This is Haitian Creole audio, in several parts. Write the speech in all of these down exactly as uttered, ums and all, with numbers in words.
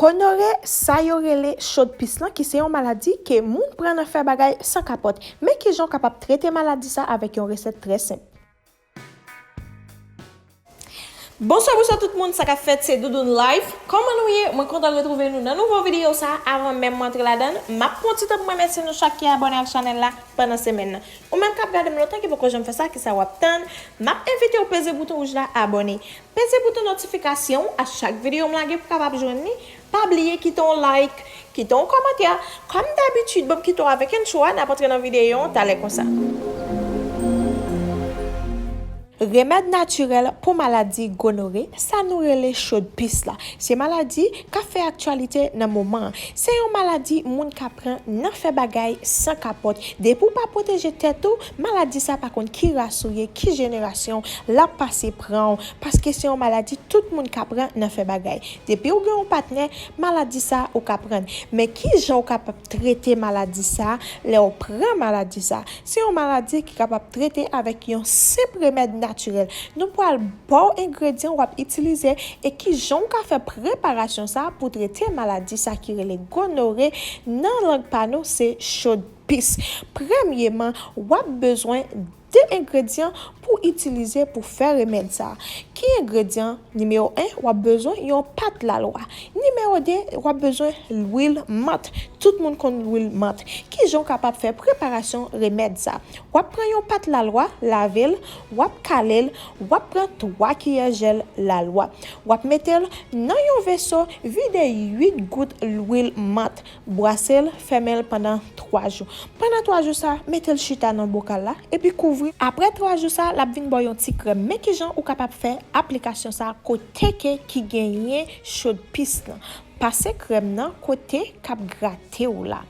Gonore, sa yo rele chode pis lan, ki se yon maladi ke moun pran nan fè bagay san kapòt. Men kijan w kapab trete maladi sa avèk yon resèt trè senp. Bonswa, bonswa tout moun, sa k ap fèt, se Doudoune Life. Kòman nou ye? Mwen kontan retwouve nou nan nouvo videyo sa. Avan menm mwen antre ladan l, m ap pran ti tan pou m remèsye nou chak ki abòne ak chanèl la pandan semèn nan. Ou menm k ap gade m lontan ki poko janm fè sa, kisa w ap tann? M ap envite w peze bouton wouj la, abòne. Peze bouton notifikasyon a chak videyo m lage pou w kapab jwenn li. Pa bliye kite yon like, kite yon kòmantè. Kòm dabitid, ban m kite w avèk entwo a, n ap antre nan videyo an talè konsa. Remèd natirèl pou maladi gonore, sa nou rele chode pis la. Se maladi k ap fè aktyalite nan moman an. Se yon maladi moun ka pran nan fè bagay san kapòt. Depi w pa pwoteje tèt ou, maladi sa pa konn ki ras ou ye, ki jenerasyon, l ap pase pran w. Paske se yon maladi tout moun ka pran nan fè bagay. Depi w gen yon patnè, maladi sa ou ka pran. Men kijan w kapab trete maladi sa lè w pran maladi sa? Se yon maladi ki kapab trete avèk yon senp remèd natirèl. Nou pral ba w engredyan w ap itilize e kijan w ka fè preparasyon sa pou trete maladi sa ki rele gonore. Nan lang pa nou, se chode pis. Premyeman, w ap bezwen de engredyan pou itilize pou fè remèd sa. Ki engredyan? Nimewo en, w ap bezwen yon pat lalwa. Nimewo de, w ap bezwen lwil mant. Tout moun konn lwil mant. Kijan w kapab fè preparasyon remèd sa? W ap pran yon pat lalwa, lave l, w ap kale l, w ap pran twa kiyè jèl lalwa. W ap mete l nan yon veso, vide uit gout lwil mant. Brase l, fèmen l pandan twa jou. Pandan twa jou sa, mete l chita nan bokal la, epi kouvri. Apre twa jou sa, l ap vin ba w yon ti krèm. Men kijan ou kapab fè aplikasyon sa kote ke ki genyen chode pis lan. Pase krèm nan kote k ap grate w la.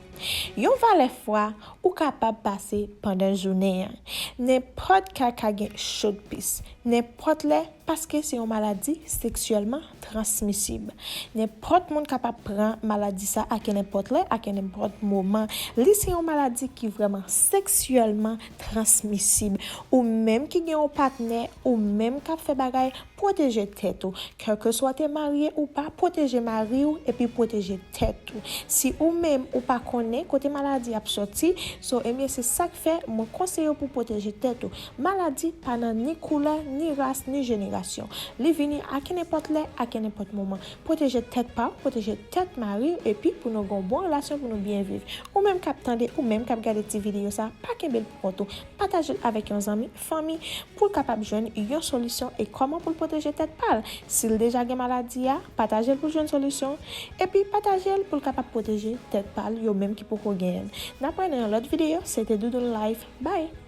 Yon valè fwa ou kapab pase pandan jounen an. Nenpòt ka ka gen chode pis. Nenpòt lè, paske se yon maladi seksyèlman transmisib. Nenpòt moun kapab pran maladi sa a kenenpòt lè, a kenenpòt moman. Li se yon maladi ki vrèman seksyèlman transmisib. Ou menm ki gen yon patnè, ou menm k ap fè bagay, pwoteje tèt ou. Kèlkeswa te marye ou pa, pwoteje mari w epi pwoteje tèt ou. Si ou menm ou pa konnen kote maladi ap sòti, so, ebyen, se sa k fè mwen konseye w pou pwoteje tèt ou. Maladi pa nan ni koulè, ni ras, ni jenerasyon. Li vini a kenenpòt lè, a kenenpòt moman. Pwoteje tèt pa w, pwoteje tèt mari w, epi pou nou gen yon bon relasyon, pou nou byen viv. Ou menm k ap tande, ou menm k ap gade ti videyo sa, pa kenbe l pou kont ou. Pataje l avèk yon zanmi, fanmi, pou l kapab jwenn yon solisyon e kòman pou l pwoteje tèt pa l. Si l deja gen maladi a, pataje l pou l jwenn solisyon. Epi pataje l pou l kapab pwoteje tèt pa l, yo menm ki poko genyen l. N ap wè nan yon lòt videyo, se te Doudoune Life. Bye!